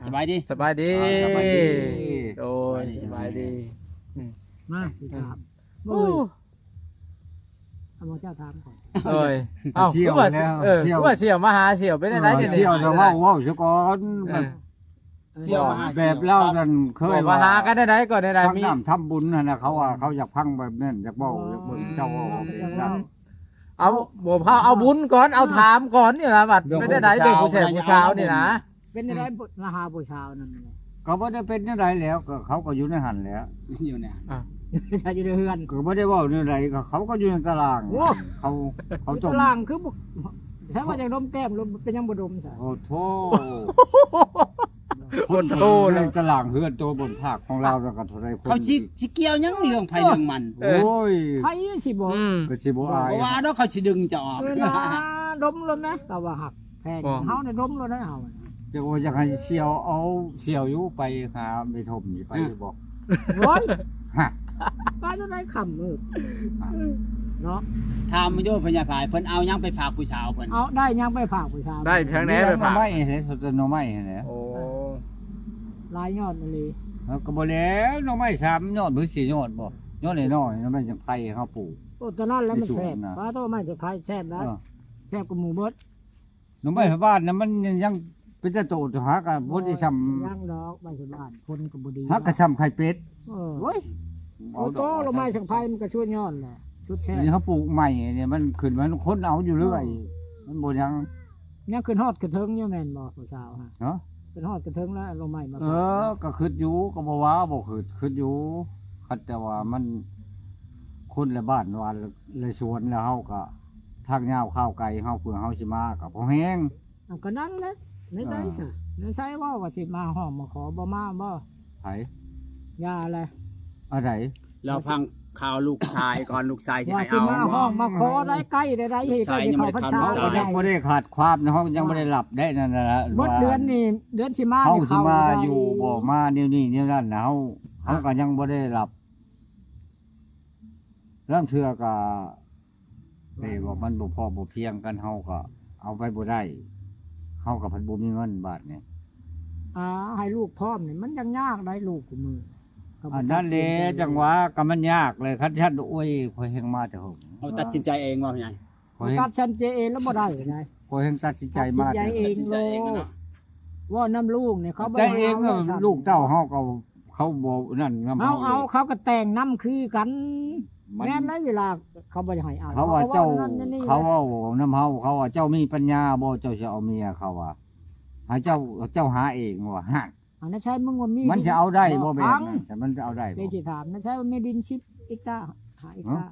ສະບາຍດີ ສະບາຍດີ ອ່າ ສະບາຍດີ ໂດຍ ສະບາຍດີ ສະບາຍດີ ອືມ ມາຊິຖາມ ໂອ້ຍ ເອົາໝໍເຈົ້າຖາມກ່ອນ ໂດຍ ເອົ້າ ສ່ຽວ ຄືວ່າ ແລ້ວ ເອີ ສ່ຽວ ຄືວ່າສ່ຽວມາຫາສ່ຽວ ເປັນແນວໃດ ເອີ ສ່ຽວ ເຈົ້າເວົ້າ ເວົ້າຊະກ່ອນ ເອີ ສ່ຽວມາຫາ ແບບລາວນັ້ນເຄີຍວ່າ ວ່າຫາກັນແນວໃດກໍແນວໃດ ມີ ທາງນ້ຳທຳບຸນຫັ້ນນະ ເຂົາວ່າເຂົາຢາກຟັງແບບນັ້ນ ຢາກເວົ້າ ຢາກເບິ່ງເຈົ້າເວົ້າແບບນັ້ນ ເອົາ ບໍ່ພາເອົາບຸນກ່ອນ ເອົາຖາມກ່ອນນີ້ລະ ວ່າເປັນແນວໃດ ເລື່ອງຜູ້ຊາຍຜູ້ສາວນີ້ນະ ເປັນແນວໃດ ອືມ ມາຫາຜູ້ສາວນັ້ນ ກໍບໍ່ໄດ້ເປັນແນວໃດແລ້ວ ກໍເຂົາກໍຢູ່ໃນຫັ້ນແຫຼະ ຢູ່ໃນຫັ້ນ ອ່າ ຢູ່ໃນເຮືອນ ກໍບໍ່ໄດ້ເວົ້າແນວໃດ ກໍເຂົາກໍຢູ່ໃນຕາລ່າງ ໂອ້ ເຂົາ ເຂົາ ຢູ່ຕາລ່າງຄືບໍ່ ແທ້ວ່າຢາກດົມແກ້ມ ເປັນຫຍັງບໍ່ດົມຊະ ໂອ້ໂທ້ ຄົນໂທ ໃນຕາລ່າງເຮືອນໂຕບົນພາກຂອງລາວ ແລ້ວກໍເທົ່າໃດຄົນ ເຂົາຊິ ຊິກ່ຽວຫຍັງເລື່ອງໃຜເລື່ອງມັນ ເອີ ໂອ້ຍ ໃຜຊິບໍ່ ອືມ ກໍຊິບໍ່ອາຍ ບໍ່ວ່າດອກ ເຂົາຊິດຶງເຈົ້າອອກ ເອີ ລະດົມໂລດນະ ກໍວ່າຮັກ ແພງ ບໍ່ ເຮົານີ້ດົມໂລດໄດ໋ເຮົາ ຈັກວ່າຢາກໃຫ້ສ່ຽວເອົາສ່ຽວຢູ່ໄປຫາແມ່ຖົມນີ້ໄປຢູ່ບໍ່ ໂອ້ຍ ຮະ ໄປແນວໃດຄ່ຳມືດ ຮະ ເນາະ ຖາມຢູ່ພະຍາພາຍ ເພິ່ນເອົາຫຍັງໄປຝາກຜູ້ສາວເພິ່ນ ເອົາໄດ້ຫຍັງໄປຝາກຜູ້ສາວ ໄດ້ທາງໃດໄປຝາກ ໜໍ່ໄມ້ຫັ້ນແຫຼະ ສົດໜໍ່ໄມ້ຫັ້ນແຫຼະ ໂອ້ ຫຼາຍຍອດອີ່ຫຼີ ເອົາ ກໍບໍ່ແລ້ວ ໜໍ່ໄມ້ສາມຍອດຫຼືສີ່ຍອດບໍ່ ຍອດນ້ອຍໆ ໜໍ່ໄມ້ຈັກໄພເຮົາປູກ ໂອ້ ຕອນນັ້ນແຫຼະມັນແຊບ ປາໂທ້ ໄມ້ຈັກໄພແຊບນະ ເອີ ແຊບກວ່າໝູ່ເບິດ ໜໍ່ໄມ້ບ້ານນະ ມັນຍັງເປັນຕາໂຕດ ຫາກະບໍ່ໄດ້ຊ່ຳ ຍັງດອກ ໄມ້ບ້ານ ຄົນກໍບໍ່ດີ ຫາກະຊ່ຳໄຂ່ເປັດ ເອີ ໂອ້ຍ ໂອ້ໂຕ ໜໍ່ໄມ້ສັງໄພມັນກໍສຸດຍອດແຫຼະ ສຸດແຊບ ອັນນີ້ເຮົາປູກໃໝ່ນີ້ ມັນຂຶ້ນມາ ຄົນເອົາຢູ່ເລື້ອຍ ເອີ ມັນບໍ່ຍັງ ຍັງຂຶ້ນຮອດກະເທິງຢູ່ແມ່ນບໍ່ ຜູ້ສາວຫັ້ນ ຮະ ຂຶ້ນຮອດກະເທິງແລ້ວ ໜໍ່ໄມ້ມາ ເອີ ກໍຄິດຢູ່ ກໍບໍ່ວ່າບໍ່ຄິດ ຄິດຢູ່ ຄັນແຕ່ວ່າມັນ ຄົນລະບ້ານວ່າລະສວນ ແລ້ວເຮົາກໍ ທາງຍາວຄາວໄກເຮົາ ເພື່ອເຮົາຊິມາກໍພໍແຮງ ເອົາ ກໍນັ້ນແຫຼະ ແນວໃດຊະ ເອີ ແນວໃດເວົ້າວ່າຊິມາຮ້ອງມາຂໍ ບໍ່ມາບໍ່ ໃຜ ຢ່າແຫຼະ ອັນໃດ ລາວຟັງຂ່າວລູກຊາຍກ່ອນ ລູກຊາຍຊິໃຫ້ເອົາ ວ່າຊິມາຮ້ອງມາຂໍໄດ້ ໃກ້ໄດ້ ໃຫ້ໄດ້ເຂົ້າພັນສາ ເຮົາກໍຍັງບໍ່ໄດ້ຂາດຄວາມ ເຮົາຍັງບໍ່ໄດ້ຫຼັບໄດ້ນັ້ນນະ ເບິດເດືອນນີ້ ເດືອນຊິມາ ເຮົາຊິມາຢູ່ບໍ່ ມາແນວນີ້ແນວນັ້ນນະ ເຮົາ ເຮົາກໍຍັງບໍ່ໄດ້ຫຼັບ ລາງເທື່ອກໍ ແຕ່ວ່າມັນບໍ່ພໍບໍ່ພຽງກັນ ເຮົາກໍເອົາໄປບໍ່ໄດ້ ເຮົາກໍພັດບໍ່ມີເງິນບາດນີ້ ອ່າ ໃຫ້ລູກພ້ອມນີ້ມັນຍັງຍາກໄດ໋ ລູກຄູ່ມື້ ອັນນັ້ນແຫຼະ ຈັງຫວະກໍມັນຍາກແຫຼະ ຄັນຊັ້ນ ໂອ້ຍ ຂ້ອຍແຮ່ງມາແຕ່ເຫິງ ເຮົາຕັດສິນໃຈເອງວ່າໃຫຍ່ ຂ້ອຍແຮ່ງຕັດສິນໃຈເອງແລ້ວບໍ່ໄດ້ໄດ໋ ຂ້ອຍແຮ່ງຕັດສິນໃຈມາແຕ່ເຫິງ ຕັດສິນໃຈເອງເນາະ ເວົ້ານຳລູກນີ້ ເຂົາບໍ່ໃຫ້ເອົາ ລູກເຕົ້າເຮົາກໍ ເຂົາບໍ່ນັ້ນນຳເຮົາ ເຮົາເອົາ ເຂົາກໍແຕ່ງນຳຄືກັນ ແມ່ນໃດ໋ ເວລາເຂົາບໍ່ຢາກໃຫ້ເອົາ ເຂົາວ່າເຈົ້າ ເຂົາເວົ້ານຳເຮົາ ເຂົາວ່າເຈົ້າມີປັນຍາບໍ່ ເຈົ້າຊິເອົາເມຍ ເຂົາວ່າ ໃຫ້ເຈົ້າ ເຈົ້າຫາເອງວ່າ ຫັ້ນ ອັນນັ້ນໃຊ້ມຶງວ່າມີ ມັນຊິເອົາໄດ້ບໍ່ແບບນັ້ນ ມັນຊິເອົາໄດ້ບໍ່ ຊິຖາມ ນັ້ນໃຊ້ວ່າມີດິນສິບເຮັກຕາ ຫ້າເຮັກຕາ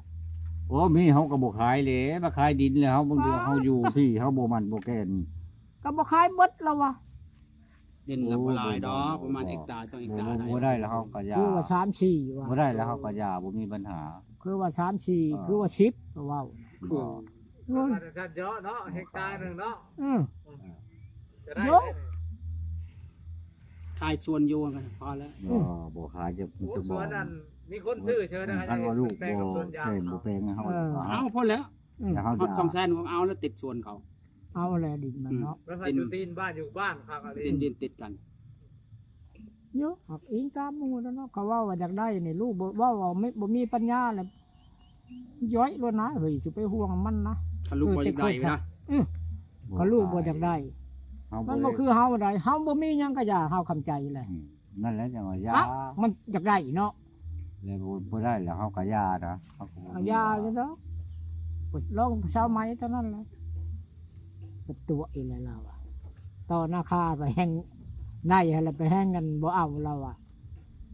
ໂອ້ ມີ ເຮົາກໍບໍ່ຂາຍເດ້ ມາຂາຍດິນແລ້ວ ເຮົາບາງເທື່ອເຮົາຢູ່ພີ້ ເຮົາບໍ່ໝັ້ນບໍ່ແກ່ນ ກໍບໍ່ຂາຍເບິດລະວ່າ ດິນລະບໍ່ຫຼາຍດອກ ປະມານເຮັກຕາ ສອງເຮັກຕາ ບໍ່ໄດ້ລະເຮົາກໍຢ່າ ຄືວ່າສາມສີ່ວ່າ ບໍ່ໄດ້ລະເຮົາກໍຢ່າ ບໍ່ມີບັນຫາ ຄືວ່າສາມສີ່ ເອີ ຄືວ່າສິບກໍເວົ້າ ເອີ ເອີ ວ່າແຕ່ຊັ້ນເຍາະເນາະ ເຮັກຕາໜຶ່ງເນາະ ອື ກໍໄດ້ ຂາຍສວນຢູ່ຫັ້ນກໍພໍແລ້ວ ບໍ່ ບໍ່ຂາຍ ຈະ ຈະບໍ່ ສວນນັ້ນມີຄົນຊື້ເຊີຍ ຄັນວ່າລູກບໍ່ແປງ ບໍ່ແປງໃຫ້ເຮົາ ເອີ ເອົາພໍແລ້ວ ອື ແລ້ວເຮົາຢາກ ສອງແສນ ເອົາແລ້ວຕິດສວນເຂົາ ເອົາແລ້ວດິນມັນເນາະ ອື ມັນຢູ່ຕີນບ້ານ ຢູ່ບ້ານຄັກອີ່ຫຼີ ດິນ ດິນຕິດກັນ ເຍາະ ຫາກອີງຕາມໝູ່ແລ້ວເນາະ ເຂົາເວົ້າວ່າຢາກໄດ້ນີ້ ລູກບໍ່ ເວົ້າວ່າບໍ່ມີປັນຍາແລ້ວ ຍ້ອຍໂລດນະ ເຮີ້ຍ ຊິໄປຫ່ວງມັນນະ ຄັນລູກບໍ່ຢາກໄດ້ນະ ອື ຄັນລູກບໍ່ຢາກໄດ້ ມັນບໍ່ຄືເຮົາໃດ໋ ເຮົາບໍ່ມີຫຍັງກໍຢ່າ ເຮົາຄຳໃຈແຫຼະ ອື ນັ້ນແຫຼະຈັ່ງວ່າຢ່າ ເອົ້າ ມັນຢາກໄດ້ເນາະ ແລ້ວບໍ່ ບໍ່ໄດ້ແລ້ວເຮົາກໍຢ່ານະ ເຮົາກໍບໍ່ມີ ຢ່າຢູ່ດອກ ລອງຊາວໃໝ່ເທົ່ານັ້ນແຫຼະ ເປັນຕົວະອີກແລ້ວລາວອະ ຕໍ່ໜ້າຄາໄປແຮ່ງໃນຫັ້ນແຫຼະ ໄປແຮ່ງກັນບໍ່ເອົາລາວອະ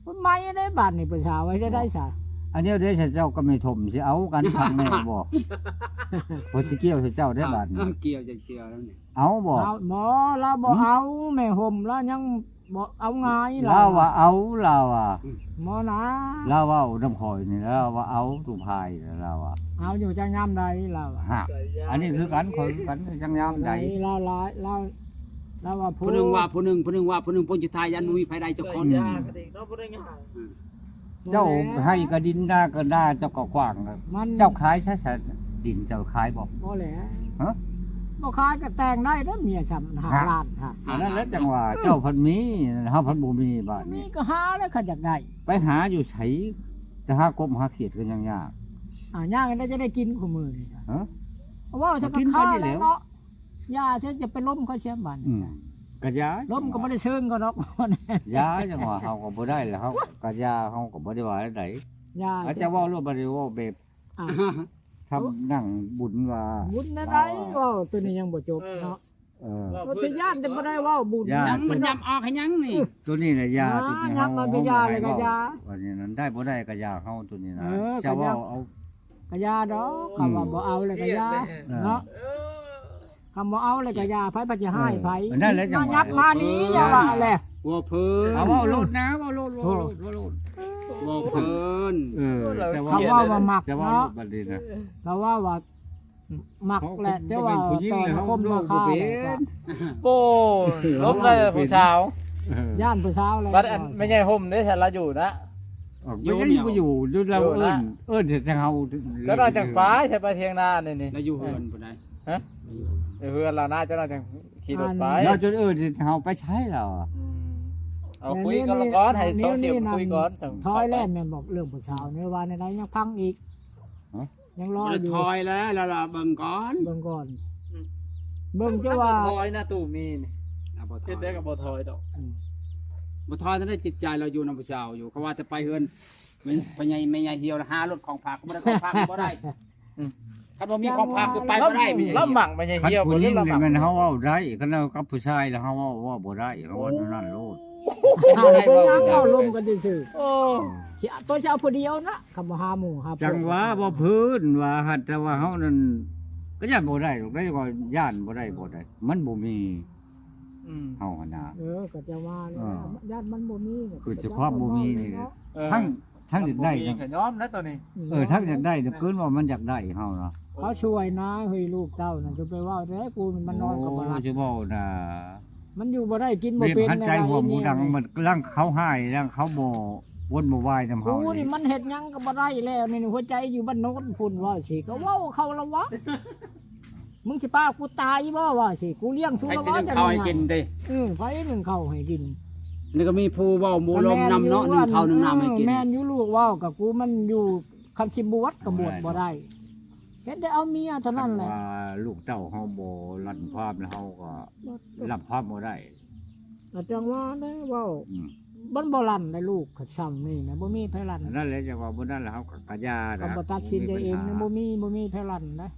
ມັນໃໝ່ເດ້ບາດນີ້ ຜູ້ສາວເອີຍ ໄດ້ ໄດ້ຊະ ອັນນີ້ເດ້ ເຈົ້າກັບແມ່ຖົມຊິເອົາກັນຄັກແນ່ບໍ່ ຂ້ອຍຊິກ່ຽວໃສ່ເຈົ້າເດ້ບາດນີ້ ເອີ ກ່ຽວຈັກສ່ຽວແລ້ວນີ້ ເອົາບໍ່ ເອົາ ບໍ່ ລາວບໍ່ເອົາ ອື ແມ່ຫົ່ມລາວຍັງບໍ່ເອົາງ່າຍ ລາວວ່າເອົາ ລາວວ່າ ບໍ່ນາ ລາວເວົ້ານຳຂ້ອຍນີ້ ລາວວ່າເອົາ ຕູ້ພາຍ ລາວວ່າ ເອົາຢູ່ຈັກຍາມໃດ ລາວວ່າ ຮະ ອັນນີ້ຄືກັນ ຂ້ອຍຄືກັນ ຈັກຍາມໃດ ລາວຫຼາຍ ລາວ ລາວວ່າຜູ້ ຜູ້ໜຶ່ງວ່າຜູ້ໜຶ່ງ ຜູ້ໜຶ່ງວ່າຜູ້ໜຶ່ງ ຜົນສຸດທ້າຍຢ້ານບໍ່ມີໃຜໄດ້ຈັກຄົນ ອື ເຈົ້າໄຮ່ກະດິນນາກະນາເຈົ້າກໍກວ້າງ ມັນ ເຈົ້າຂາຍໃຊ້ ໃຊ້ດິນເຈົ້າຂາຍບໍ່? ບໍ່ແຫຼະ ຮະ? ບໍ່ຂາຍກໍແຕ່ງໄດ້ເດ້ ເມຍຊ່ຳຫ້າລ້ານຫັ້ນ. ອັນນັ້ນແຫຼະ ຈັ່ງວ່າເຈົ້າພັດມີ ເຮົາພັດບໍ່ມີບາດນີ້. ມີກໍຫາແລ້ວ ຄັນຢາກໄດ້ ໄປຫາຢູ່ໃສ? ແຕ່ຫາກົບຫາຂຽດກໍຍັງຍາກ. ອ້າວ ຍາກແລ້ວຈະໄດ້ກິນຄູ່ມື້ນີ້. ຮະ? ເວົ້າຊະກໍຄາແລ້ວເນາະ. ຢ່າຊະ ຈະໄປລົມເຂົາເສຍບາດນີ້. ອືມ ກໍຢ່າ ລົມກໍບໍ່ໄດ້ເຊີງເຂົາດອກ. ຢ່າ ຈັ່ງວ່າເຮົາກໍບໍ່ໄດ້ແລ້ວ ເຮົາກໍຢ່າ ເຮົາກໍບໍ່ໄດ້ວ່າໃດ. ຢ່າ ອາດຈະເວົ້າໂລດ ບໍ່ໄດ້ເວົ້າແບບ ອ່າ ທຳໜັງບຸນວ່າ ບຸນແນວໃດ ເວົ້າໂຕນີ້ຍັງບໍ່ຈົບເນາະ. ເອີ ໂຕນີ້ຢ້ານແຕ່ບໍ່ໄດ້ເວົ້າບຸນ. ຫຍັງມັນຫຍັບອອກໃຫ້ຫຍັງນີ້? ໂຕນີ້ນະຢ່າ ໂຕນີ້ເຮົາ ຫຍັບມາເປັນຢ່າແລ້ວກໍຢ່າ. ອັນນີ້ນັ້ນໄດ້ບໍ່ໄດ້ກໍຢ່າເຮົາໂຕນີ້ນະ. ຈະເວົ້າເອົາ ກໍຢ່າດອກ ຄຳວ່າບໍ່ເອົາແລ້ວກໍຢ່າເນາະ. ເອີ ຄຳບໍ່ເອົາແລ້ວກໍຢ່າ ໃຜ ໃຜຊິຮ້າຍໃຜ. ເອີ ນັ້ນແຫຼະ ມາຫຍັບມານີ້ ຢ່າວ່າແຫຼະ. ເວົ້າເພີນ ເອົາ ເວົ້າໂລດນະ ເວົ້າໂລດ ເວົ້າໂລດ ເວົ້າໂລດ ເວົ້າເພີນ. ເອີ ແຕ່ວ່າ ຄຳເວົ້າວ່າມັກເນາະ ແຕ່ວ່າໂລດບັດນີ້ນະ ແຕ່ວ່າວ່າມັກແຫຼະ ແຕ່ວ່າຕອນຄົມລາຄາແຫຼະ. ໂອ້ຍ ລົມໄດ້ຜູ້ສາວ ຢ້ານຜູ້ສາວແຫຼະ. ບັດອັນແມ່ໃຫຍ່ຫົ່ມເດ້ ຊັ້ນລາວຢູ່ນະ. ເອີ ແມ່ໃຫຍ່ບໍ່ຢູ່ ຢູ່ລາວເອີ້ນ ເອີ້ນໃສ່ເຮົາ. ເຈົ້າໜ້ອຍຈັ່ງໄປ ໃສ່ໄປທຽງນານີ້ ນີ້ ລາວຢູ່ເຮືອນພຸ້ນໃດ. ຮະ? ຢູ່ເຮືອນລາວນະ ເຈົ້າໜ້ອຍຈັ່ງຂີ່ລົດໄປ. ລາວຈົນເອີ້ນໃສ່ເຮົາໄປໃສລາວ. ອືມ ເອົາຄຸຍກັນລະກ່ອນ ໃຫ້ສອງສຽວຄຸຍກ່ອນ ຈັ່ງຖອຍແລ້ວ. ແມ່ນບອກເລື່ອງຜູ້ສາວນີ້ ວ່າແນວໃດ ຍັງພັງອີກ. ຮະ? ຍັງລໍຢູ່. ຖອຍແລ້ວ ລະເບິ່ງກ່ອນ ເບິ່ງກ່ອນ. ອືມ ເບິ່ງຈະວ່າ ບໍ່ຖອຍນະ ຕູ້ມີນີ້ ອ່າ ບໍ່ຖອຍ ເຮັດໄດ້ກໍບໍ່ຖອຍດອກ. ອືມ ບໍ່ຖອຍ ທັນໄດ້ຈິດໃຈລາວຢູ່ນຳຜູ້ສາວຢູ່. ເຂົາວ່າຈະໄປເຮືອນ ແມ່ ພໍ່ໃຫຍ່ ແມ່ໃຫຍ່ຫ່ຽວ ລະຫາລົດຂອງຝາກ ບໍ່ໄດ້ຂອງຝາກບໍ່ໄດ້. ອືມ ຄັນບໍ່ມີຂອງຝາກຄືໄປບໍ່ໄດ້. ລະມັກແມ່ໃຫຍ່ຫ່ຽວ ຄັນຜູ້ຍິງນີ້ແມ່ນເຮົາເວົ້າໄດ້ ຄັນເຮົາກັບຜູ້ຊາຍລະເຮົາເວົ້າ ເວົ້າບໍ່ໄດ້ ເຮົາເວົ້າແນວນັ້ນໂລດ. ເວົ້າລົມກັນຊື່ໆ. ໂອ້ ຊິເອົາ ໂຕຊິເອົາຜູ້ດຽວນະ ຄຳວ່າຫາໝູ່ຫາພວກ. ຈັ່ງວ່າບໍ່ພື້ນວ່າຫັ້ນ ແຕ່ວ່າເຮົານັ້ນກໍຢ້ານບໍ່ໄດ້ດອກ ໄດ້ກໍຢ້ານບໍ່ໄດ້ ບໍ່ໄດ້ ມັນບໍ່ມີ. ອືມ ເຮົາຫັ້ນນະ. ເອີ ກໍຈະວ່າແລ້ວ ຢ້ານມັນບໍ່ມີ ຄືສະພາບບໍ່ມີນີ້. ເອີ ທັງ ທັງຢາກໄດ້ ກໍຍອມນະຕອນນີ້. ເອີ ທັງຢາກໄດ້ ເກີນວ່າມັນຢາກໄດ້ເຮົານະ. ເຂົາຊ່ວຍນະ ເຮີ້ຍ ລູກເຕົ້ານະ ຈະໄປເວົ້າແທ້ ກູມັນນອນກໍບໍ່ຫຼັບ. ໂອ້ ຊິເວົ້ານະ ມັນຢູ່ບໍ່ໄດ້ກິນບໍ່ເປັນ. ຫັນໃຈຫົວໝູດັງ ມັນລັງເຂົາຮ້າຍ ລັງເຂົາບໍ່ວົນບໍ່ວາຍນຳເຮົາ. ກູນີ້ມັນເຮັດຫຍັງກໍບໍ່ໄດ້ແລ້ວນີ້ ຫົວໃຈຢູ່ບ້ານໂນນພຸ້ນ ເວົ້າຊິ ກໍເວົ້າເຂົາລະວະ. ມຶງຊິປາກູຕາຍບໍ່ ວ່າຊິ ກູລ້ຽງຊູລະວ່າ. ໃຜຊິໜຶ້ງເຂົ້າໃຫ້ກິນເດ້? ເອີ ໃຜໜຶ້ງເຂົ້າໃຫ້ກິນ? ນີ້ກໍມີຜູ້ເວົ້າໝູລົມນຳເນາະ ໜຶ້ງເຂົ້າໜຶ້ງນ້ຳໃຫ້ກິນ. ແມ່ນຢູ່ລູກເວົ້າກັບກູ ມັນຢູ່ ຄັນຊິບວດກໍບວດບໍ່ໄດ້ ເຮັດໄດ້ເອົາເມຍເທົ່ານັ້ນແຫຼະ. ຄັນວ່າລູກເຕົ້າເຮົາບໍ່ລັນຄວາມ ແລ້ວເຮົາກໍລັບຄວາມບໍ່ໄດ້. ອາ ຈັ່ງວ່າແຫຼະເວົ້າ. ອືມ ມັນບໍ່ລັນໄດ໋ລູກ ຄັນຊ່ຳນີ້ນະ ບໍ່ມີໃຜລັນ. ນັ້ນແຫຼະ ຈັ່ງວ່າບໍ່ນັ້ນລະເຮົາກໍ ກະຢ່າ ກໍບໍ່ຕັດສິນໃຈເອງນະ ບໍ່ມີ ບໍ່ມີໃຜລັນໄດ໋.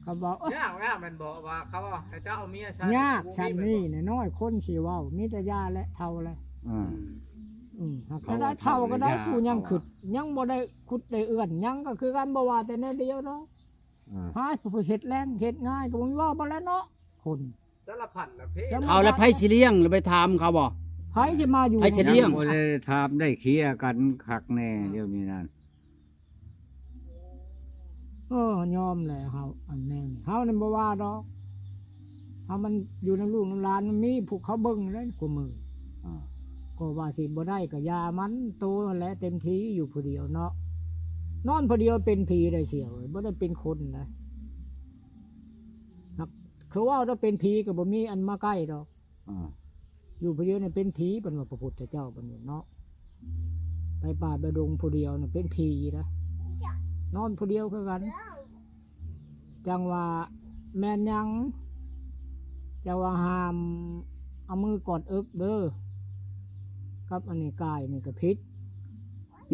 ເອີ ຄຳວ່າ ຍາກ ຍາກແມ່ນບໍ່ວ່າເຂົາເວົ້າໃຫ້ເຈົ້າເອົາເມຍຊະ? ຍາກຊ່ຳນີ້ນະ ນ້ອຍຄົນຊິເວົ້າ ມີແຕ່ຢ່າແຫຼະ ເຖົ້າແຫຼະ. ອືມ ອືມ ຫາກຈະໄດ້ເຖົ້າກໍໄດ້ ກູຍັງຄຶດ ຍັງບໍ່ໄດ້ຂຸດໄດ້ເອື້ອນຫຍັງ ກໍຄືກັນ ບໍ່ວ່າແຕ່ແນວດຽວດອກ. ເອີ ຫາຜູ້ເຮັດແລງເຮັດງ່າຍກໍບໍ່ມີ ເວົ້າໄປແລ້ວເນາະ ຄົນ ສາລະພັນລະເພ. ເຂົາລະໃຜຊິລ້ຽງ ລະໄປຖາມເຂົາບໍ? ໃຜຊິມາຢູ່ ໃຜຊິລ້ຽງ? ຍັງບໍ່ໄດ້ຖາມໄດ້ເຄຍກັນຄັກແນ່ ອືມ ດຽວນີ້ນັ້ນ. ເອີ ຍອມແຫຼະເຮົາ ອັນແນວນີ້ເຮົານັ້ນບໍ່ວ່າດອກ. ເຮົາມັນຢູ່ນຳລູກນຳຫຼານ ມັນມີພວກເຂົາເບິ່ງເດ້ ຄູ່ມື້. ອາ ກໍວ່າຊິບໍ່ໄດ້ກໍຢ່າມັນ ໂຕຫັ້ນແຫຼະເຕັມທີ່ຢູ່ຜູ້ດຽວເນາະ. ນອນຜູ້ດຽວເປັນຜີໄດ໋ ສ່ຽວເອີຍ ບໍ່ໄດ້ເປັນຄົນນະ. ຫາກເຂົາເວົ້າວ່າເປັນຜີກໍບໍ່ມີອັນມາໃກ້ດອກ. ອາ ຢູ່ຜູ້ດຽວນີ້ເປັນຜີ ເພິ່ນວ່າ ພະພຸດທະເຈົ້າເພິ່ນວ່າເນາະ. ໄປປ່າໄປດົງຜູ້ດຽວນີ້ເປັນຜີນະ ນອນຜູ້ດຽວຄືກັນ. ຈັ່ງວ່າແມ່ນຫຍັງ ຈັ່ງວ່າຫ້າມເອົາມືກອດເອິກເດີ ກັບອັນນີ້ກາຍນີ້ກໍຜິດ.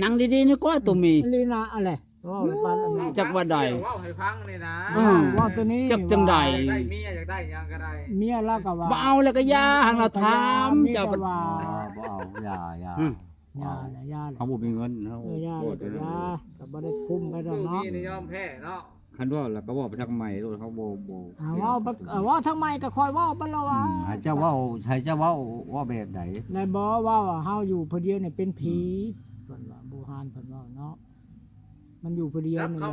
ນັ່ງດີໆ ນີ້ກວ່າ ໂຕມີ ອີ່ຫຼີນະ ອັນແຫຼະ. ເວົ້າແລ້ວປານນັ້ນ ຈັກວ່າໃດ ເວົ້າໃຫ້ຟັງນີ້ນະ. ອືມ ເວົ້າໂຕນີ້ ຈັກຈັ່ງໃດ ຢາກໄດ້ເມຍ ຢາກໄດ້ຫຍັງກໍໄດ້ ເມຍລາວກໍວ່າ ບໍ່ເອົາແລ້ວກໍຢ່າ ຫັ້ນລະຖາມເຈົ້າ ບໍ່ເອົາ ຢ່າ ຢ່າ ອືມ ຢ່າແຫຼະ ຢ່າແຫຼະ ເຮົາບໍ່ມີເງິນ ເຮົາ ເອີ ຢ່າແຫຼະ ກໍບໍ່ໄດ້ຄຸ້ມໄປດອກເນາະ. ມີນີ້ຍອມແພ້ເນາະ ຄັນເວົ້າແລ້ວກໍເວົ້າໄປທາງໃໝ່ໂລດ ເຮົາບໍ່ ບໍ່ ອ່າ ເວົ້າ ເວົ້າທາງໃໝ່ກໍຄ່ອຍເວົ້າໄປແລ້ວວ່າ ອືມ ໃຫ້ເຈົ້າເວົ້າ ໃຫ້ເຈົ້າເວົ້າ ເວົ້າແບບໃດ ແລ້ວບໍ່ເວົ້າວ່າເຮົາຢູ່ຜູ້ດຽວນີ້ເປັນຜີ ອືມ ເພິ່ນວ່າ ບູຮານເພິ່ນເວົ້າເນາະ. ມັນຢູ່ຜູ້ດຽວນີ້ແຫຼະ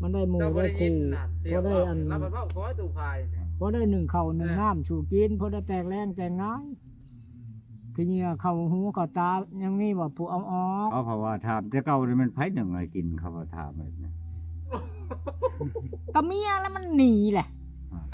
ມັນໄດ້ໝູ່ໄດ້ຄູ່ ພໍໄດ້ອັນ ພໍໄດ້ໜຶ້ງເຂົ້າໜຶ້ງນ້ຳສູ່ກິນ ພໍໄດ້ແຕ່ງແລງແຕ່ງງານ. ຂີ້ເຫຍື້ອເຂົ້າຫູເຂົ້າຕາຍັງມີບໍ່ຜູ້ເອົາອອກ? ເຂົາເພາະວ່າຖາມແຕ່ເກົ່ານີ້ ແມ່ນໃຜໜຶ້ງໃຫ້ກິນ ເຂົາວ່າຖາມແບບນີ້. ກໍເມຍແຫຼະ ມັນໜີແຫຼະ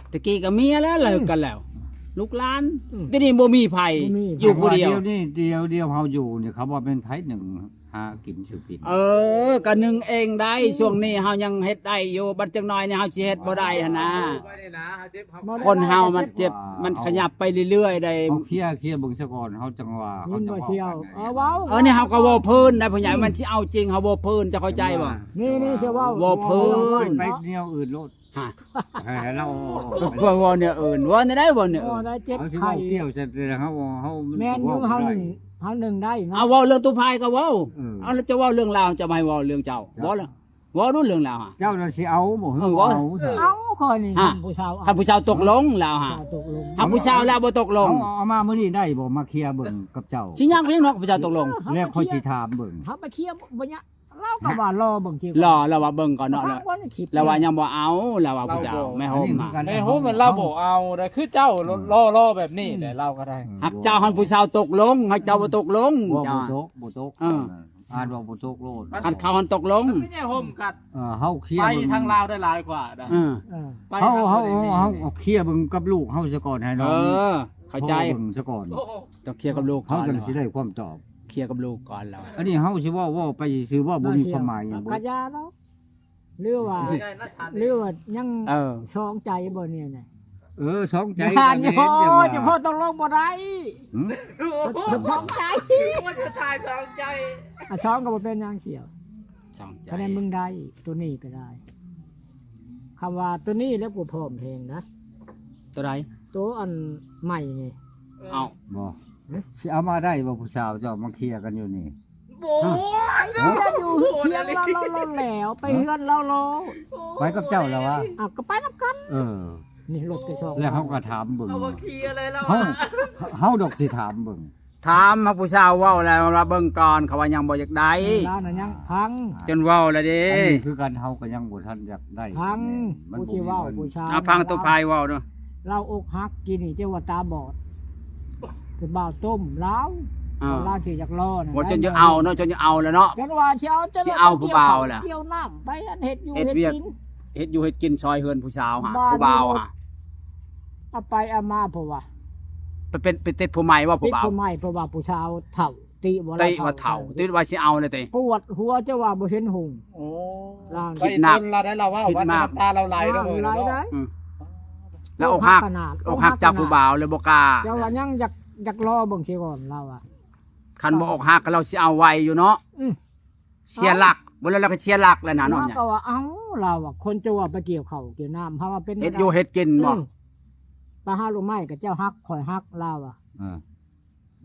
ແຕ່ກີ້ກໍເມຍແລ້ວ ເລີກກັນແລ້ວ ອືມ ລູກຫຼານ ອືມ ດຽວນີ້ບໍ່ມີໃຜ ບໍ່ມີໃຜ ຢູ່ຜູ້ດຽວ ດຽວນີ້ ດຽວ ດຽວເຮົາຢູ່ນີ້ ເຂົາວ່າແມ່ນໃຜໜຶ່ງຫາກິນຊື່ກິນ ເອີ ກໍໜຶ່ງເອງໄດ້ ອືມ ຊ່ວງນີ້ເຮົາຍັງເຮັດໄດ້ຢູ່ ບັດຈັກໜ້ອຍນີ້ເຮົາຊິເຮັດບໍ່ໄດ້ຫັ້ນນາ ໄປນີ້ນະ ເຮົາເຈັບ ເຮົາ ຄົນເຮົາມັນເຈັບ ມັນຂະຫຍັບໄປເລື້ອຍໆໄດ໋ ເຮົາເຄຍ ເຄຍເບິ່ງຊະກ່ອນ ເຮົາຈັ່ງວ່າ ຍິນບໍ່ ເຂົາຈັ່ງວ່າ ເອີ ເວົ້າ ເອີ ນີ້ເຮົາກໍເວົ້າເພີນໄດ໋ ຜູ້ໃຫຍ່ ອືມ ມັນຊິເອົາຈິງ ເຮົາເວົ້າເພີນ ເຈົ້າເຂົ້າໃຈບໍ່? ນີ້ ນີ້ຊິເວົ້າ ເວົ້າເພີນ ໄປແນວອື່ນໂລດ ຮະ ໃຫ້ ໃຫ້ລາວ ເວົ້າແນວອື່ນ ເວົ້າແນວໃດ ເວົ້າແນວອື່ນ ເຮົາຊິເວົ້າກ່ຽວໃສ່ ເຮົາ ເຮົາ ແມ່ນຢູ່ ເຮົາໜຶ່ງ ເຮົາໜຶ່ງໄດ້ເນາະ ເອົາ ເວົ້າເລື່ອງຕູ້ພາຍກໍເວົ້າ ເອີ ເອົາ ແລ້ວຈະເວົ້າເລື່ອງລາວ ຈະມາໃຫ້ເວົ້າເລື່ອງເຈົ້າ ເຈົ້າ ເວົ້າເລື່ອງ ເວົ້າດູເລື່ອງລາວ ເຈົ້ານະຊິເອົາບໍ່ ເອີ ເອົາ ເອົາ ຂ້ອຍນີ້ ຮະ ຄັນຜູ້ສາວ ຄັນຜູ້ສາວຕົກລົງລາວ ຫາ ຕົກລົງ ຄັນຜູ້ສາວລາວບໍ່ຕົກລົງ ເອົາ ເອົາມາມື້ນີ້ໄດ້ບໍ່ ມາເຄຍເບິ່ງກັບເຈົ້າ ຊິຍາກຫຍັງເນາະ ຜູ້ສາວຕົກລົງ ແລ້ວຂ້ອຍຊິຖາມເບິ່ງ ເຮົາໄປເຄຍບໍ່ຍາກ ລາວກໍວ່າລໍເບິ່ງຊິ ລໍ ລາວວ່າເບິ່ງກ່ອນເນາະ ລາວວ່າຍັງບໍ່ເອົາ ລາວວ່າຜູ້ສາວ ແມ່ໂຮມ ແມ່ໂຮມມັນລາວບໍ່ເອົາໄດ໋ ຄືເຈົ້າລໍ ລໍແບບນີ້ແຫຼະ ລາວກໍໄດ້ ຮັກເຈົ້າຫັ້ນຜູ້ສາວຕົກລົງ ຮັກເຈົ້າບໍ່ຕົກລົງ ບໍ່ຕົກ ບໍ່ຕົກ ເອີ ອ່ານວ່າບໍ່ຕົກໂລດ ຄັນເຂົາຫັ້ນຕົກລົງ ແມ່ໂຮມກັດ ເອີ ເຮົາເຄຍ ໄປທາງລາວໄດ້ຫຼາຍກວ່າ ເອີ ໄປ ເຮົາ ເຮົາ ເຮົາເຄຍເບິ່ງກັບລູກເຮົາຊະກ່ອນ ໃຫ້ນ້ອງ ເອີ ເຂົ້າໃຈ ເບິ່ງຊະກ່ອນ ຕ້ອງເຄຍກັບລູກກ່ອນ ເຮົາຈັ່ງຊິໄດ້ຄວາມຕອບ ເຄຍກັບລູກກ່ອນແລ້ວ ອັນນີ້ເຮົາຊິເວົ້າ ເວົ້າໄປຊື່ໆ ເວົ້າບໍ່ມີຄວາມໝາຍຫຍັງ ກະຢ່າເນາະ ຫຼືວ່າ ຫຼືວ່າຍັງ ເອີ ຊອງໃຈບໍ່ນີ້ນະ ເອີ ຊອງໃຈ ໂອ້ຍ ຈະພໍຕົກລົງບໍ່ໄດ້ ຊອງໃຈ ວ່າຈະຕາຍຊອງໃຈ ອາ ຊອງກໍບໍ່ເປັນຫຍັງສ່ຽວ ຊອງໃຈ ຄະແນນມຶງໄດ້ ໂຕນີ້ກໍໄດ້ ຄຳວ່າໂຕນີ້ແລ້ວກູພ້ອມແຮງນະ ໂຕໃດ? ໂຕອັນໃໝ່ນີ້ ເອົ້າ ບໍ່ ຊິເອົາມາໄດ້ບໍ່ ຜູ້ສາວເຈົ້າມາເຄຍກັນຢູ່ນີ້? ບໍ່ ຢູ່ເຮືອນລາວໂລດແລ້ວ ໄປເຮືອນລາວໂລດ ໄປກັບເຈົ້າລະວະ? ເອົ້າ ກໍໄປນຳກັນ ເອີ ນີ້ລົດໄປສອງ ແລ້ວເຮົາກໍຖາມເບິ່ງ ເຮົາ ເຮົາດອກຊິຖາມເບິ່ງ ຖາມຫາຜູ້ສາວເວົ້າແລ້ວວ່າເບິ່ງກ່ອນ ເຂົາວ່າຍັງບໍ່ຢາກໄດ້ ລາວນະຍັງພັງ ຈົນເວົ້າແລ້ວເດ້ ອັນນີ້ຄືກັນ ເຮົາກໍຍັງບໍ່ທັນຢາກໄດ້ ພັງ ຜູ້ຊິເວົ້າ ຜູ້ສາວ ອາ ຟັງໂຕພາຍເວົ້າເດີ ລາວອົກຫັກກີ້ນີ້ ເຈົ້າວ່າຕາບອດ ຜູ້ບ່າວຕົ້ມລາວ ລາວຊິຢາກລໍນະ ບໍ່ ຈົນຢາກເອົາເນາະ ຈົນຢາກເອົາແລ້ວເນາະ ຈົນວ່າຊິເອົາ ຊິເອົາຜູ້ບ່າວແລ້ວ ກ່ຽວນ້ຳໄປ ອັນເຮັດຢູ່ເຮັດກິນ ເຮັດຢູ່ເຮັດກິນ ຊ່ອຍເຮືອນຜູ້ສາວຫາ ຜູ້ບ່າວຫາ ເອົາໄປເອົາມາ ເພາະວ່າ ໄປເປັນ ໄປຕິດຜູ້ໃໝ່ວ່າ ຜູ້ບ່າວ ຕິດຜູ້ໃໝ່ ເພາະວ່າຜູ້ສາວເຖົ້າ ຕິວ່າ ຕິວ່າເຖົ້າ ຕິວ່າຊິເອົາແລ້ວຕິ ປວດຫົວເຈົ້າວ່າບໍ່ເຫັນຫຸ່ງ ໂອ້ ຄິດໜັກ ລາວໄດ້ລາວເວົ້າ ຄິດໜັກ ວ່ານ້ຳຕາລາວໄຫຼເດີ ເອີ ລາວອົກຫັກ ອົກຫັກຈາກຜູ້ບ່າວເລີຍບໍ່ກ້າ ເຈົ້າວ່າຍັງຢາກ ຢາກລໍເບິ່ງຊິກ່ອນລາວວ່າ ຄັນບໍ່ອົກຫັກລາວຊິເອົາໄວຢູ່ເນາະ ອື ເສຍຫຼັກ ບໍ່ແລ້ວລາວກໍເສຍຫຼັກແລ້ວນະ ເນາະ ລາວກໍວ່າ ເອົ້າ ລາວວ່າ ຄົນເຈົ້າວ່າໄປກ່ຽວເຂົ້າກ່ຽວນ້ຳ ເຮົາວ່າເປັນ ເຮັດຢູ່ເຮັດກິນບໍ່ ອື ໄປຫາລູກໄມ້ກໍເຈົ້າຮັກຂ້ອຍຮັກ ລາວວ່າ ເອີ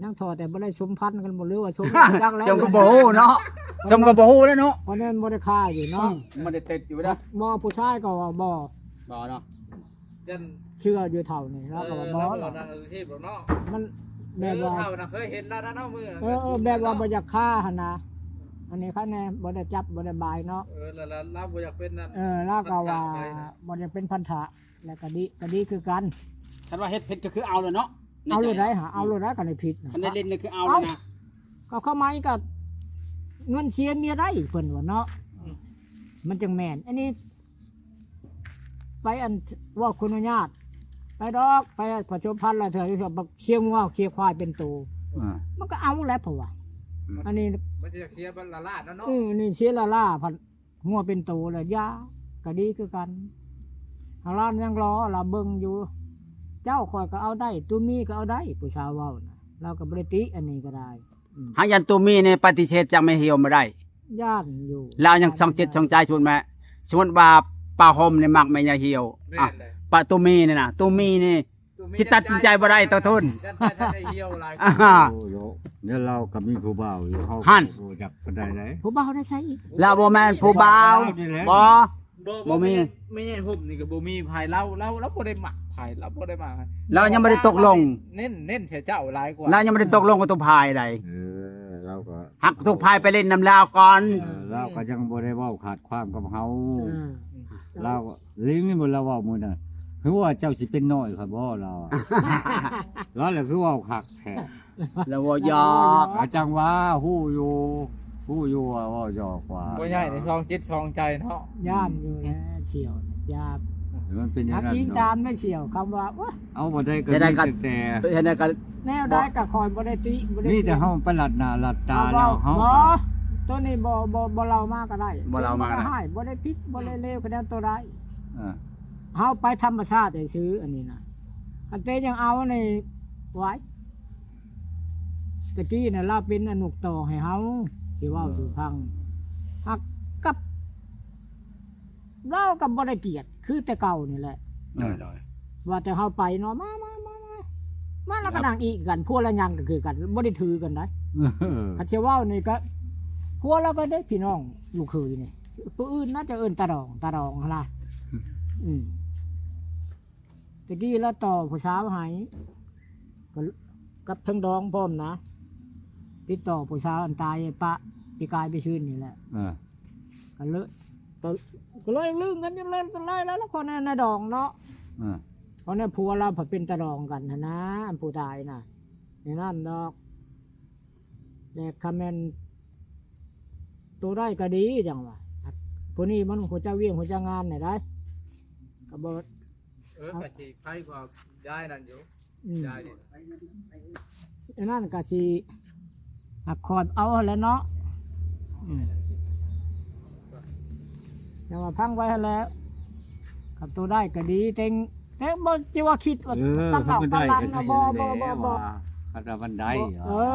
ຍັງທໍ່ແຕ່ບໍ່ໄດ້ສົມພັນກັນບໍ່ ຫຼືວ່າສົມ ຈັກແລ້ວ ສົມກໍບໍ່ຮູ້ເນາະ ສົມກໍບໍ່ຮູ້ແລ້ວເນາະ ເພາະນັ້ນບໍ່ໄດ້ຄາຢູ່ເນາະ ບໍ່ໄດ້ຕິດຢູ່ເດ້ ບໍ່ ຜູ້ຊາຍກໍວ່າບໍ່ ບໍ່ເນາະ ເຊື່ອຢູ່ເຖົ້ານີ້ ລາວກໍວ່າບໍ່ ເອີ ລາວບໍ່ເນາະ ມັນແບບວ່າ ເຖົ້ານະເຄີຍເຫັນລາວນະ ເອີ ແບບວ່າບໍ່ຢາກຄາຫັ້ນນະ ອັນນີ້ຄະແນນບໍ່ໄດ້ຈັບບໍ່ໄດ້ບາຍເນາະ ເອີ ລາວ ລາວບໍ່ຢາກເປັນນັ້ນ ເອີ ລາວກໍວ່າບໍ່ຢາກເປັນພັນທະ ແລ້ວກໍດີ ກໍດີຄືກັນ ຄັນວ່າເຮັດຜິດກໍຄືເອົາແລ້ວເນາະ ເອົາໂລດໄດ໋ຫາ ເອົາໂລດໄດ໋ ຄັນເຮັດຜິດ ຄັນໄດ້ຫຼິ້ນກໍຄືເອົາແລ້ວນະ ເອົາ ກໍຄວາມໝາຍກໍເງິນເສຍເມຍໄດ້ ເພິ່ນວ່າເນາະ ອື ມັນຈັ່ງແມ່ນ ອັນນີ້ ໄປອັນ ເວົ້າຂໍອະນຸຍາດ ໄປດອກ ໄປປະຊົມພັນລະເທື່ອ ເສຍງົວເສຍຄວາຍເປັນໂຕ ອ່າ ມັນກໍເອົາແຫຼະ ເພາະວ່າ ອືມ ອັນນີ້ ມັນຈະເສຍລະລ້າເນາະ ອືມ ນີ້ເສຍລະລ້າ ພັດງົວເປັນໂຕລະຢ່າ ກໍດີຄືກັນ ຫາກລາວຍັງລໍລະເບິ່ງຢູ່ ເຈົ້າຂ້ອຍກໍເອົາໄດ້ ຕູມີກໍເອົາໄດ້ ຜູ້ສາວເວົ້ານະ ລາວກໍບໍ່ໄດ້ຕິ ອັນນີ້ກໍໄດ້ ອືມ ຫາກຢ້ານຕູມີນີ້ປະຕິເສດຈາກແມ່ຫ່ຽວບໍ່ໄດ້ ຢ້ານຢູ່ ລາວຍັງຊ່ອງຈິດຊ່ອງໃຈ ສົມມຸດແມ່ ສົມມຸດວ່າປ້າຫົ່ມນີ້ມັກແມ່ຍ່າຫ່ຽວ ແມ່ນແຫຼະ ອ່ະ ປ້າຕູມີນີ້ນະ ຕູມີນີ້ ຕູມີ ຊິຕັດສິນໃຈບໍ່ໄດ້ ຕາທົນ ຢ້ານໄປທັນໄດ້ຫ່ຽວຫຼາຍ ອ່າຮະ ໂອ້ໂຫ ດຽວລາວກໍມີຜູ້ບ່າວຢູ່ ເຮົາ ຫັ້ນ ບໍ່ຮູ້ຈັກປານໃດເດ້ ຜູ້ບ່າວໄດ້ໃສອີກ ລາວບໍ່ແມ່ນຜູ້ບ່າວ ລາວນີ້ແຫຼະ ບໍ່ ບໍ່ ບໍ່ມີ ບໍ່ມີ ແມ່ໃຫຍ່ຫົບນີ້ກໍບໍ່ມີໃຜ ລາວ ລາວ ລາວບໍ່ໄດ້ມັກໃຜ ລາວບໍ່ໄດ້ມັກໃຜ ລາວຍັງບໍ່ໄດ້ຕົກລົງ ເນັ້ນ ເນັ້ນໃສ່ເຈົ້າຫຼາຍກວ່າ ລາວຍັງບໍ່ໄດ້ຕົກລົງກັບຕຸພາຍໃດ ເອີ ລາວກໍ ຮັກຕຸພາຍໄປຫຼິ້ນນຳລາວກ່ອນ ເອີ ລາວກໍຍັງບໍ່ໄດ້ເວົ້າຂາດຄວາມກັບເຮົາ ເອີ ລາວກໍ ເລື່ອງນີ້ບໍ່ລາວເວົ້າມື້ນັ້ນ ຄືວ່າເຈົ້າຊິເປັນນ້ອຍຂ້ອຍບໍ່ ລາວ ລາວລະຄືເວົ້າຄັກແທ້ ລາວເວົ້າຢອກ ອາ ຈັ່ງວ່າຮູ້ຢູ່ ຮູ້ຢູ່ວ່າເວົ້າຢອກວ່າ ບໍ່ໃຫຍ່ໃນຊ່ອງຈິດຊ່ອງໃຈເນາະ ຢ້ານຢູ່ແຫຼະ ສ່ຽວ ຢ້ານ ມັນເປັນຢ່າງນັ້ນ ອີງຕາມແມ່ສ່ຽວຄຳວ່າ ໂອ້ຍ ເອົາບໍ່ໄດ້ກໍ ເຮັດໃດກໍ ມີແຕ່ ເຮັດໃດກໍ ເຮັດໃດກໍ ແນວໃດກໍຂ້ອຍບໍ່ໄດ້ຕິ ບໍ່ໄດ້ຕິ ມີແຕ່ເຮົາໄປລັດໜ້າລັດຕາລາວ ເຮົາ ບໍ່ ໂຕນີ້ບໍ່ ບໍ່ ບໍ່ເລົ່າມາກໍໄດ້ ບໍ່ເລົ່າມາກໍໄດ້ ບໍ່ໄດ້ຮ້າຍ ບໍ່ໄດ້ຜິດ ບໍ່ໄດ້ເລວ ຄະແນນໂຕໄດ້ ເອີ ເຮົາໄປທຳມະຊາດຊື່ໆ ອັນນີ້ນະ ຄັນເຕຍັງເອົານີ້ ຫວາຍ ແຕ່ກີ້ນະລາວເປັນອະນຸກຕໍ່ໃຫ້ເຮົາ ຊິເວົ້າສູ່ຟັງ ຫາກກັບ ລາວກໍບໍ່ໄດ້ກຽດຄືແຕ່ເກົ່ານີ້ແຫຼະ ໂດຍ ໂດຍ ວ່າແຕ່ເຮົາໄປເນາະ ມາ ມາ ມາ ມາ ມາ ລາວກໍນັ່ງອີກກັນ ຜົວລາຍັງກໍຄືກັນ ບໍ່ໄດ້ຖືກັນໃດ ເອີ ຄັນຊິເວົ້ານີ້ກໍ ຜົວລາວກໍໄດ້ພີ່ນ້ອງລູກເຂີຍນີ້ ຜູ້ອື່ນນະຈະເອີ້ນຕາດອງ ຕາດອງຫັ້ນນະ ອືມ ແຕ່ກີ້ລາວຕໍ່ຜູ້ສາວໃຫ້ ກໍກັບທາງດອງພ້ອມນະ ຕິດຕໍ່ຜູ້ສາວອັນຕາຍປະປີກາຍປີຊືນນີ້ແຫຼະ ເອີ ກໍເລີຍ ກໍເລີຍລຶ້ງກັນຢູ່ເລີຍ ກໍເລີຍແລ້ວ ແລ້ວຄົນໃນດອງເນາະ ເອີ ເພາະໃນຜົວລາວພັດເປັນຕາດອງກັນຫັ້ນນະ ອັນຜູ້ຕາຍນະ ໃນນັ້ນດອກ ແຕ່ຄະແມ່ນໂຕໄດ້ກໍດີ ຈັ່ງວ່າ ຜູ້ນີ້ມັນຮູ້ຈັກວຽກຮູ້ຈັກງານແດ່ໃດ ກໍບໍ່ ເອີ ກໍຊິໄພກວ່າຍາຍນັ້ນຢູ່ ອືມ ຍາຍນີ້ ອັນນັ້ນກໍຊິຫາກຄອຍເອົາຫັ້ນແຫຼະເນາະ ອືມ ແຕ່ວ່າຟັງໄວ້ຫັ້ນແຫຼະ ຄັນໂຕໄດ້ກໍດີ ແຕ່ງ ແຕ່ບໍ່ຊິວ່າຄິດວ່າ ເອີ ຕັດເອົາຕັດຫຼັງ ບໍ່ ບໍ່ ບໍ່ ບໍ່ ຄັນວ່າມັນໄດ້ ເອີ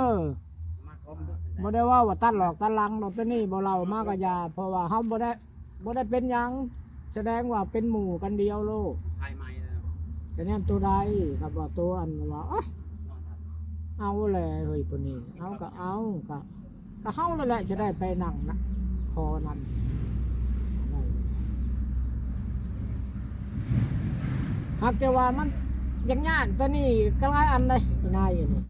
ບໍ່ໄດ້ເວົ້າວ່າຕັດຫຼອກຕັດຫຼັງດອກ ໂຕນີ້ບໍ່ເລົ່າມາກໍຢ່າ ເພາະວ່າເຮົາບໍ່ໄດ້ ບໍ່ໄດ້ເປັນຫຍັງ ສະແດງວ່າເປັນໝູ່ກັນດຽວໂລດ ໄທໃໝ່ແລ້ວ ຄະແນນໂຕໃດ ຄັນວ່າໂຕອັນວ່າ ເອີ ເອົາແຫຼະເຮີ້ຍ ຜູ້ນີ້ ເອົາກໍເອົາ ກໍ ກໍເຮົາແຫຼະ ຊິໄດ້ໄປນັ່ງນະ ຂໍນຳ ຫາກແຕ່ວ່າມັນຍາກໆ ໂຕນີ້ກໍຫຼາຍອັນເດ້ ນາຍນີ້.